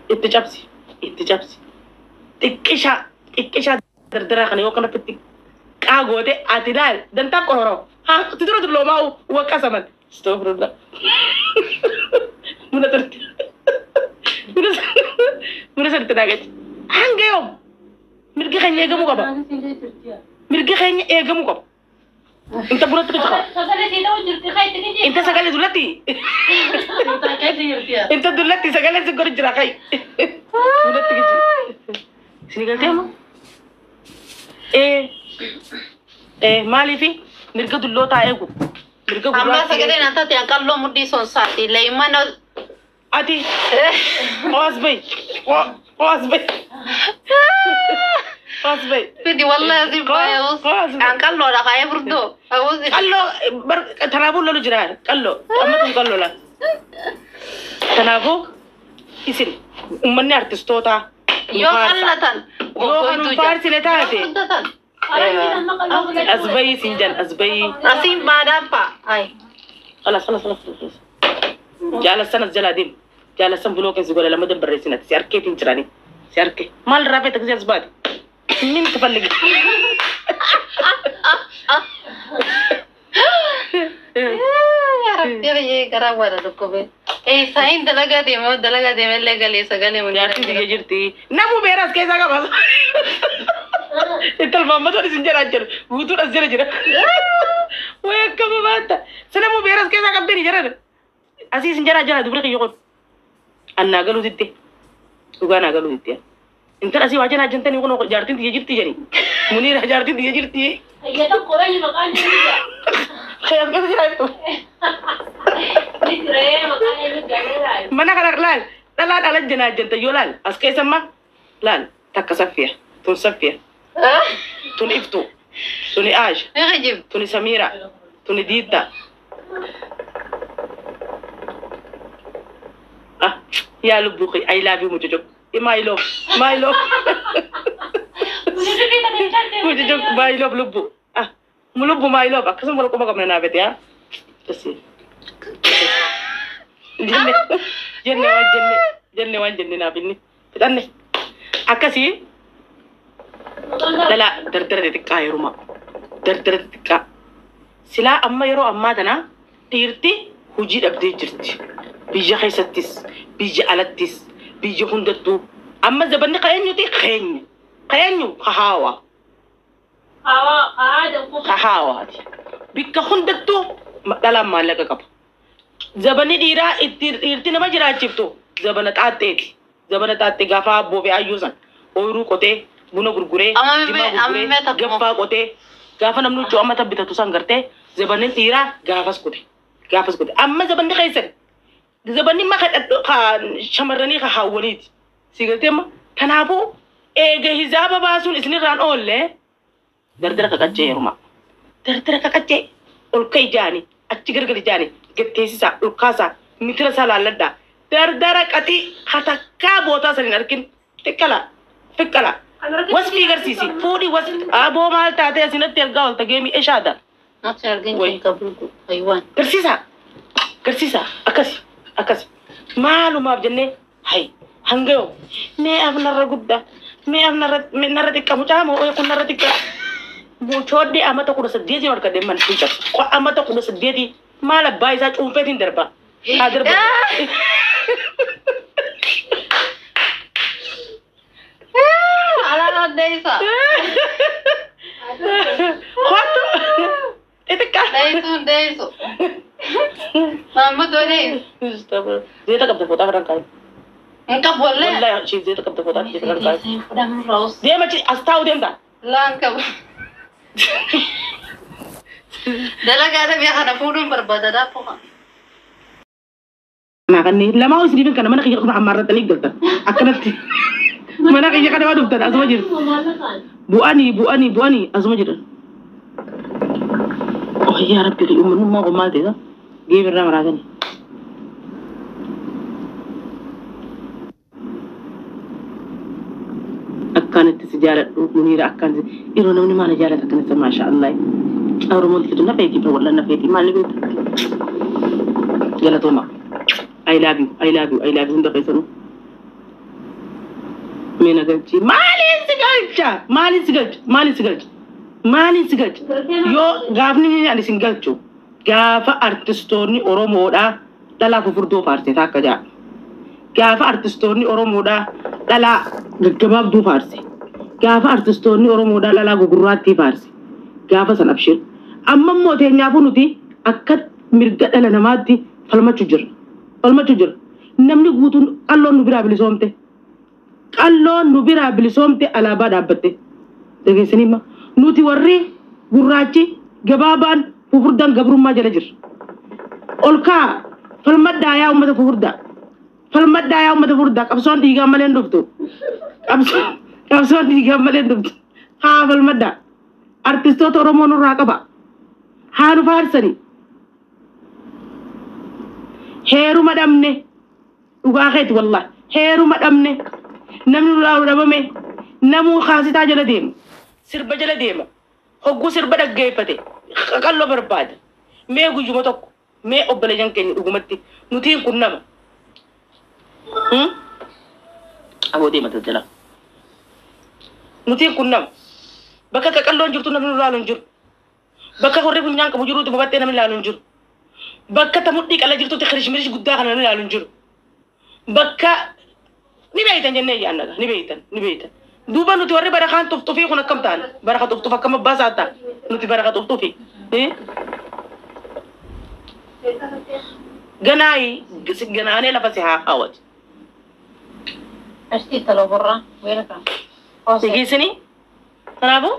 Itti cabsi. Itti cabsi. Xiqqishaa xiqqishaa dardaraa kana yoo kanatti qaa goote ati laal dantaa qororoo. Haa itti dura dulloomaa waqasaman. Astaghfirullah. Buna turte. Buna sirriitti naagachi. Hanga yoom mirgi keenya eegamuu qaba. Mirgi keenya eegamuu qaba. Inta bunatti qaba. Inta sagalee dullatti. Inta dullatti sagalee si godhu jira kai. Bunatti kichi. Isin galtee moo? Ee maaliifi mirga dullootaa eegu. Mirga Amma gurraattii sagalee eegu. na taate anqalloo mudhii sonsaati. Leeyimana Ati qo'as bahi. Qo'as bahi. Qo'as bahi. Fidi wallahi asii baay'ee Qo'as bahi. anqalloodha kaayee furdoo. Awuzi. Qalloo bar tanaafuu lolu jira qalloo amma tun qalloo la. Kanaafuu isin uummanni artistootaa nu Yoo faarsa. qallatan Yoo kan nu faarsine taate Yoo furdatan. as bahii siin jedhan as bahii. Asiin baadhaan fa'a. Ay. خلاص خلاص خلاص خلاص. Jaalassan as jalaa deemu. Jaalassan buloo keessa godha lama barreessinati si harkeetiin jirani. Si harke. Maal irraa feeta gisee as baate? Min tafalligi. Yaa Rabbi baay'ee garaa waada dhukkube. Saayin dalagaa deema dalagaa deema illee galee sagalee mun Jaartiin biyya jirti. Namu beera as keessaa qaba. Intal Maammadoon isin jedhaa jiru. Guutuun as jala jira. Way akkama baata. Sinamuu beera as keessaa qabdanii jiran. Asii isin jedhaa jira dubri kiyya kun. Annaa galuu ditte. Dhugaa naa galuu ditte. Intal asii waa jenaa jentanii kun jaartiin tiyya jirti jedhani. Muniira jaartiin tiyya jirti. As keessa jira jettu. Mana kana laal dhalaa dhala jenaa jenta yoo laal as keessa amma laal takka saffiya tun saffiya tun iftu tuni aasha Meeqa jibbi? tuni samiira tuni diidda ah yaa lubbuu kee I love you mucucuk my love my love mucucuk my love lubbu ah lubbu my love akkasuma wal quba qabna naa fete haa akkasii jenne jenne waan jenne jenne waan jenne naaf inni fixanne akkasii dhala dardara xixiqqaa yeruma dardara xixiqqaa silaa amma yeroo ammaa tana dhiirti hojii dhabdee jirti biyya keessattis biyya alattis biyya hundattuu amma zabanni ka eenyuti keenya ka eenyu ka haawaa ka haawaati bikka hundattuu dhalaan maallaqa qaba. Zabanni dhiiraa itti dhiirti nama jiraachiftu zabana xaaxxeeti. Zabana xaaxxee gaafa abboo fi hayyuu san ooyiruu qotee buna gurguree Amma jimaa amma gurguree mee takkuma. gaffaa qotee gaafa namni huccuu amma bitatu san gartee zabanni dhiiraa gaafas qote gaafas qote amma zabanni keessan zabanni ma shamarranii ka haawwaniiti si gartee amma kanaafuu eega hizaaba baasuun isinirraan oolle dardara qaqaccee yeruma dardara qaqaccee ol ka'i jaani achi gargar jaani gatteessisaa ol kaasaa mitira isaa laalladhaa dardara qaxii hatakkaa bootaa san hin argin xiqqala fiqqala wasfii garsiisi fuudhii wasfi aboo maal taatee asinatti ergaa olta geemii eshaada Nafsi argin Way. kan qabdu haywaan. garsiisaa garsiisaa akkasi akkasi maalumaaf jennee hay hanga yoo mee af narra guddaa mee af narra mee narra xiqqa mucaa moo kun narra xiqqa mucooddi amata 18 harka deeman hin cabsu amata 18 maal abbaa isaa cuunfeetiin darba haa darba Alaan addeessa. Kottu xixiqqaa Dheessuun dheessu. Maammadoo dheessu. Zeeta qabda fooxaa fedhan kaayu. Hin qabu wallee. Wallahi ishee zeeta qabda fooxaa fedhan kaayu. Fudhamuu raawus. Deema achi as taa'u deemta. Laan qabu. Dalagaa dhabee kana fuudhuun barbaada daabboo. Naa kanneen lamaa isiniifin kana mana kiyya ammaarratanii galtan akkanatti mana kiyya kana waa dhuftan asuma jiru bu'anii bu'anii bu'anii asuma jiran. Oh yaa rabbi uummanummaa kun maal ta'e geebirraa maraatanii. Akkanatti si jaaladhu Muniira akkaan si yeroo namni maal jaalata akkanatti maasha Allah. Oromoon fidu na feeti wallan na feeti maal ni beektu. Galatooma. I love you, I love you, I love you hunda keessanuu. Mee na galchi. Maaliin si galcha? Maaliin si galcha? Maaliin si galcha? Maaliin si galcha? Yoo gaafni ani sin galchu gaafa artistoonni Oromoodhaa dhalaa fufurdoo faarse takka jaa. Gaafa artistoonni Oromoodhaa dhalaa gaggabaabduu faarse. Gaafa artistoonni Oromoodhaa dhalaa gugurraattii faarse. Gaafa san abshir. Amma immoo teenyaafuu nuti akka mirga dhala namaatti falmachuu jirra. Falmachuu jirra. Namni guutuun qalloon nu biraa bilisoomte. Qalloon nu biraa bilisoomte alaabaa dhaabbatte. Dhageessanii ma? Nuti warri gurraachi gabaabaan fufurdaan gabrummaa jala jirra. Ol kaa falmadhaa yaa uummata fufurdaa. Falmadhaa yaa uummata fufurdaa. Qabsoon dhiigaa malee hin dhuftu. Qabsoon dhiigaa malee hin dhuftu. Haa falmadhaa. Artistoota Oromoo nurraa qaba. Haa nu faarsani. Heeruma dhabne. Dhugaa keeti wallah. Heeruma dhabne. Namni nurraa dhabame. Namuu kaasitaa jala deema. Sirba jala deema. Hogguu sirba dhaggeeffate. Qaqalloo barbaada. Mee guyyuma tokko. Mee obboleeyyan keenya dhugumatti. Nutiin kun nama. Aboo deema daldalaa. Nutiin kun nama. Bakka qaqalloon jirtu namni nu laalu hin jiru. Bakka horri funyaan qabu jirutti babattee namni laalu hin jiru. Bakka ta mudhii qala jirtutti kirishmirish guddaa kana namni laalu hin jiru. Bakka ni beeytan jennee yaannaga ni beeytan ni beeytan. Duuba nuti warri barakaan tuftufii kun akkam ta'an baraka tuftuf akkam abbaa isaa ta'a nuti baraka tuftufii. Ganaayi ganaanee lafa si haa kaawwatu. Ashtii taloo borraa weelkaa. Sigiisini kanaafuu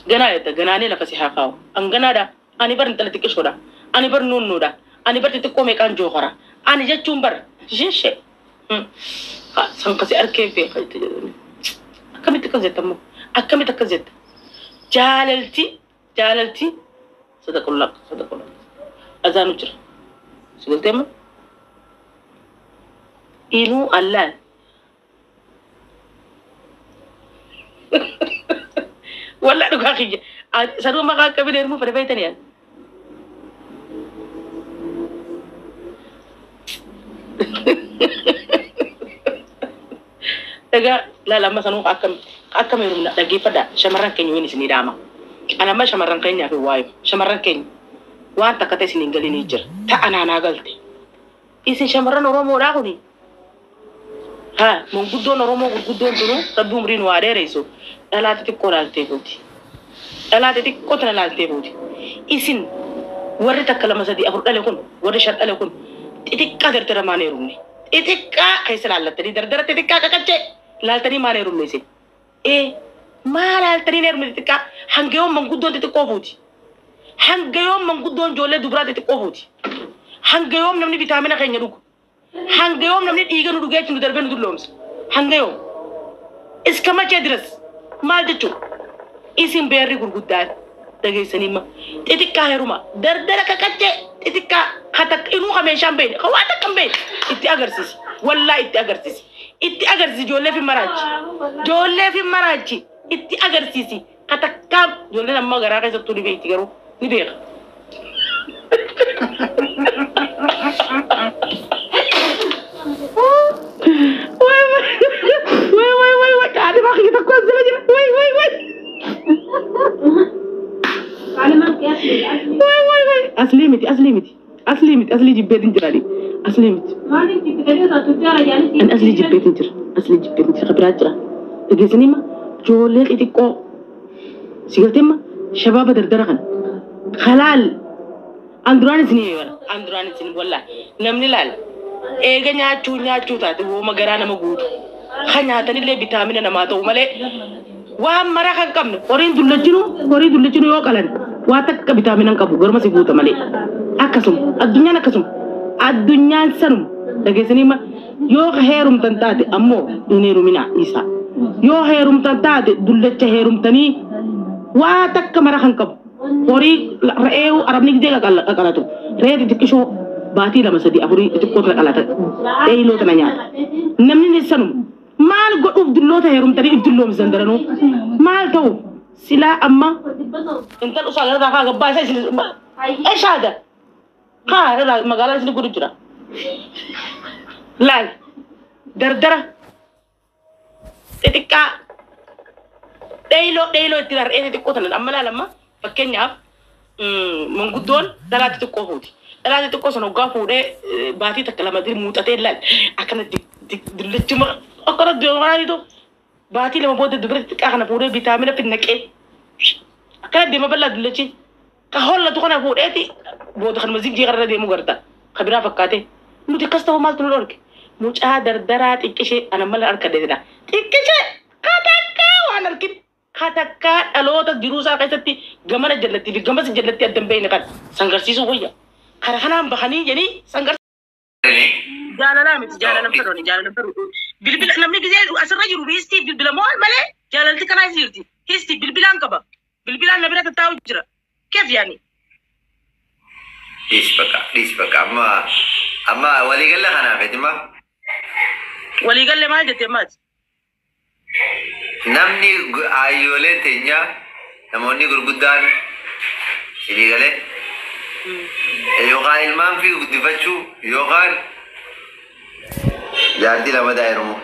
ganaa jetta ganaanee lafa si haa kaa'u. An ganaadha. Ani bar intala xiqqishoodha. Ani bar nuunnuudha. Ani bar xixiqqoo meeqaan jookara. Ani jechuun bar shishee. San kasi arkee beeka itti jedhani. Akkamitti akkas jetta immoo? Akkamitti akkas jetta? Jaalalti jaalalti sadaqullaa sadaqullaa. Azaanu jira. Si galtee immoo? Inuu allaan. Wallah dhugaa kiyya. Sanuu maqaa akkamiin heerumuu fedha beektanii ani? Egaa laala amma sanuu akkam akkam heerumna dhaggeeffadhaa shamarran keenya wayini isinii dhaama. Ani amma shamarran keenyaaf hin waayu. Shamarran keenya waan takka ta'e isin hin galinii jira. Ta'a naanaa galte. Isin shamarran Oromoodhaa kuni. Haa manguddoon Oromoo gurguddoon tunuu rabbi umrii nu haa dheeressu. Dhalaa xixiqqoo laaltee fuuti. Dhalaa xixiqqoo tana laaltee fuuti. Isin warri takka lama sadii afur dhale kun warri shan dhale kun xixiqqaa dardara maan heerumne. Xixiqqaa keessa laallattanii dardara xixiqqaa qaqaccee laaltanii maan heerumne isin. Ee maa laaltanii heerumne xixiqqaa hanga yoom manguddoon xixiqqoo fuuti. Hanga yoom manguddoon ijoollee dubaraa xixiqqoo fuuti. Hanga yoom namni vitaamina keenya dhugu. Hanga yoom namni dhiiga nu dhugee achi nu darbee nu dulloomsa. Hanga yoom. Iska machee diras maal jechuudha. Isin beerri gurguddaan dhageessanii ma xixiqqaa heeruma dardara qaqaccee xixiqqaa hatak inuu ka meeshaan beekne ka waa takka hin beekne itti agarsiisi. Wallaa itti agarsiisi. Itti agarsiisi ijoollee fi maraachi. Ijoollee fi maraachi itti agarsiisi. Hatakkaa ijoolleen amma garaa keessattuu ni beekti garuu ni beeka. Way way way way way qaadi baa kiyya tokko as jala jira. Way way way. Way way way. Aslii miti aslii miti. Aslii miti aslii jibbeetiin jira ani. Aslii miti. Ani aslii jibbeetiin jira. Aslii jibbeetiin jira. Biraa jira. Dhageessanii ma ijoollee xixiqqoo si galtee ma shabaaba dardara kana. Halaal. An duraan isin hime an duraan isin wallaahi namni laal eega nyaachuu nyaachuu taate wooma garaa nama guutu. Ka nyaatanillee vitaamina namaa ta'u malee waan mara kan qabne horiin dullachinu horii dullachinu yoo qalan waa takka vitaamina hin qabu garuma si guuta malee. Akkasuma addunyaan akkasuma addunyaan sanuma dhageessanii ma yoo heerumtan taate ammoo hin heeruminaa isaa. Yoo heerumtan taate dullacha heerumtanii waa takka mara kan qabu. Horii re'ee arabni gidee qaqalatu re'ee xixiqqishoo baatii lama sadii afurii xixiqqoo tana qalata dheeyiloo tana nyaata. Namni ni sanuma maal godhuuf dulloota heerumtanii if dulloomsan daranuu maal ta'u silaa amma intal usaa garraa kaa gabbaa isa isin eshaada kaa irraa magaalaa isin godhu jira. Laal dardara Xixiqqaa dheeyiloo dheeyiloo itti har'ee xixiqqoo tanan amma laalamma fakkeenyaaf manguddoon dhalaa xixiqqoo fuuti. Dhalaa xixiqqoo sana hoggaa fuudhee baatii takka lama muuxatee laal akkana dullachuma akkana deemaaniitu baatii 2 booda dubara xixiqqaa kana fuudhee vitaamina finnaqee akkana deema bal'aa dullachi. Ka hollatu kana fuudheeti booda kanuma zinjii kanarra deemu garta. Ka biraa fakkaate. Nuti akkas ta'uu maaltu nu dhorke? Mucaa dardaraa xiqqishee ana mala harka deedha. Xiqqishee katakkaa waan argin. Katakkaa dhaloota jiruu isaa keessatti gamana jallattii fi gamas jallatti adda hin beekne kan sangarsiisuu wayya. Kara kanaan bahanii jedhanii sangarsiisuu. Jaalalaa miti jaalalan fedhooni jaalalan fedhu. Bilbila namni gisee asirra jiru hiistii bilbila moo malee jaalalti kanaa jirti. Hiistii bilbilaan qaba. Bilbilaan na bira tattaa'u jira. Keef yaani? Dhiis bakka, dhiis bakka, amma amma waliigalla kanaaf etima. Waliigalle maal jettee maati? Namni ayyooleen teenyaa namoonni gurguddaan waliigalee yookaan ilmaan fi guddifachuu yookaan jaartii lama heerumu.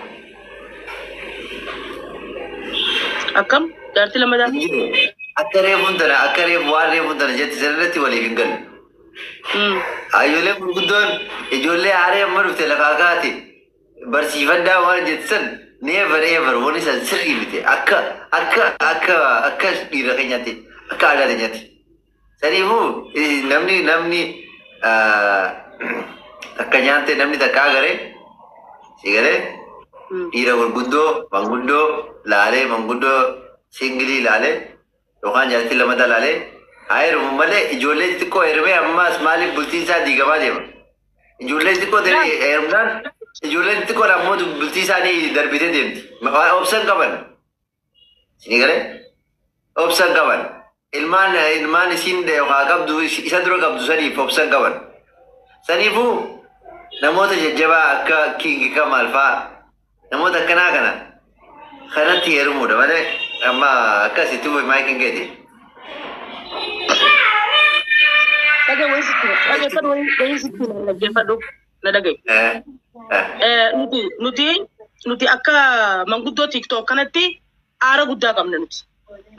Akkam? Jaartii lama daa? Akka reefuun tana akka reefu waan reefuun tana jetti sirriitti waliif hin galu. Ayyooleen gurguddoon ijoollee haaree amma dhufte lafaa kaate barsiifadhaa waan jettu san never ever wanni san sirrii miti akka dhiira keenyaatti akka aadaa keenyaatti. Saniifuu namni takka nyaatte namni takka agaree si galee dhiira gurguddoo manguddoo laalee manguddoo singilii laalee yookaan jaartii lamata laalee haa heerumu malee ijoollee xixiqqoo heerumee ammas maaliif bultiin isaa diigamaa deema? Ijoollee xixiqqoo heerumnaan ijoolleen xixiqqoon ammoo bultii isaanii darbitee deemti. Obsan qaban. Isinii galee? Obsan qaban. Ilmaan isiin yookaan qabdu isa dura qabdu saniif obsan qaban. Saniifuu namoota jajjabaa akka Kingi Kamaal fa'aa namoota akkanaa kana kanatti heerumuudha malee amma akkasitti maayikiin keeti. Dhagaye wayii sitti dhaggeeffadhu wayii sitti dhaggeeffadhu na dhagaye. Nuti akka manguddoo TikTok kanatti aara guddaa qabna nuti.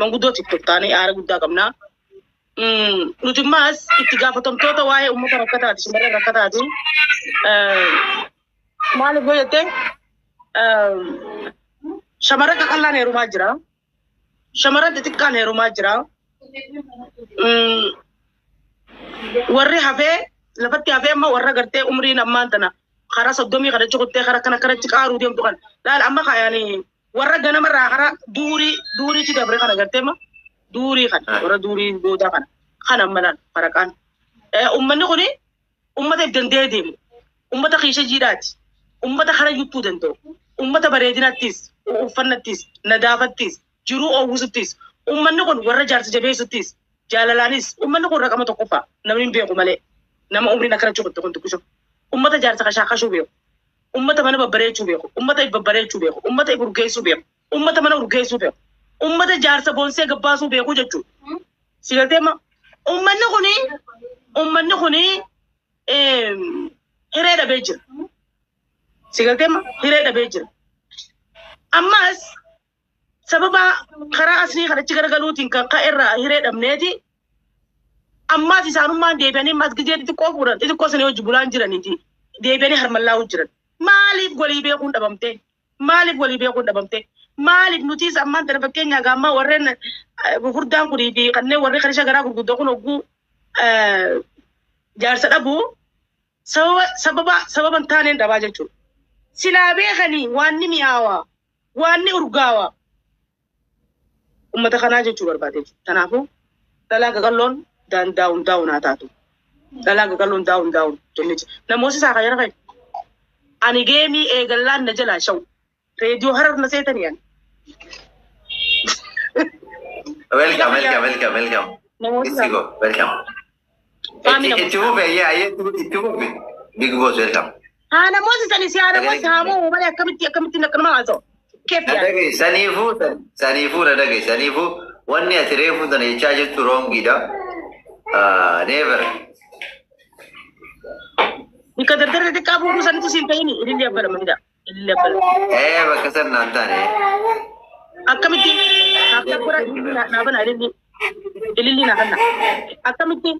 Manguddoo TikTok taanee aara guddaa qabna. Nuti immaas itti gaafatamtoota waa'ee uummata rakkataati shamarran rakkataati. Maaliif yoo jette shamarran qaqallaan heerumaa jira. Shamarran xixiqqaan heerumaa jira. Warri hafee lafatti hafee amma warra gartee umriin ammaan tana karaa 30 kana cukuttee karaa kana kanatti qaaruu deemtu kan laal amma kaayanii warra ganamarraa karaa duurii duuriitti dabre kana gartee ma duurii kana warra duurii boodaa kana kana amma laal faraqaan. Ummanni kuni ummata if danda'ee deemu ummata kiisha jiidhaati ummata kara yuttuu danda'u ummata bareedinattis uffannattis nadaafattis jiruu oowwisuttis ummanni kun warra jaarsa jabeessuttis jaalalaanis ummanni kun raqama tokkoffaa namni hin beeku malee nama umriin akkana cukutte kun xiqqisho ummata jaarsa kashaakashuu beeku ummata mana babbareechuu beeku ummata if babbareechuu beeku ummata if urgeessuu beeku ummata mana urgeessuu beeku ummata jaarsa boonsee gabbaasuu beeku jechuudha. Si galtee ma ummanni kuni hiree dhabee jira. Si galtee ma hiree dhabee jira. Ammas sababa karaa asii kanatti garagaluutiin kan ka'e irraa hiree dhabneeti ammas isaanummaan deebi'anii ammas gizee xixiqqoo fuudhan xixiqqoo sanii hojii bulaan jiraniiti deebi'anii harmallaa'uu jiran. Maaliif walii beekuun dhabamte? Maaliif walii beekuun dhabamte? Maaliif nutis ammaan tana fakkeenyaa gaammaa warreen gurguddaan kunii fi kanneen warri kanisha garaa gurguddoo kun hogguu jaarsa dhabuu sababa hin taaneen dhabaa jechuudha. Silaa beekanii waan ni mi'aawaa waan ni urgaawaa ummata kanaa jechuu barbaade. Kanaafuu dhalaa qaqalloon daawun daawun haa taatu. Dhalaa qaqalloon daawun daawun jennee jira. Namoota isaa kan jara ani geemii eegallaan na jalaa sha'u. Reediyoo harar na seetanii ani. Welcome, welcome, welcome, welcome. Namoota Itti go, welcome. Faami Itti namoota. itti fufe, yeah, yeah, itti fufe. Big boss, welcome. Haa namoota sani si haa namoota haa moo malee akkamitti akkanuma haasa'u. Keef Na yaani. dhagaye, saniifuu na dhagaye, saniifuu wanni ati reefu tana jechaa jirtu wrongiidha. Never. Bikka dardarri xiqqaa fuudhuu sanitu siin ta'ini ilillee abbaa lammanidha. Ililli abbala. Ee, bakka san naan taane. Akkamitti? Naaf tabbara, ililli naa bana, ililli. Ililli naa kanna. Akkamitti?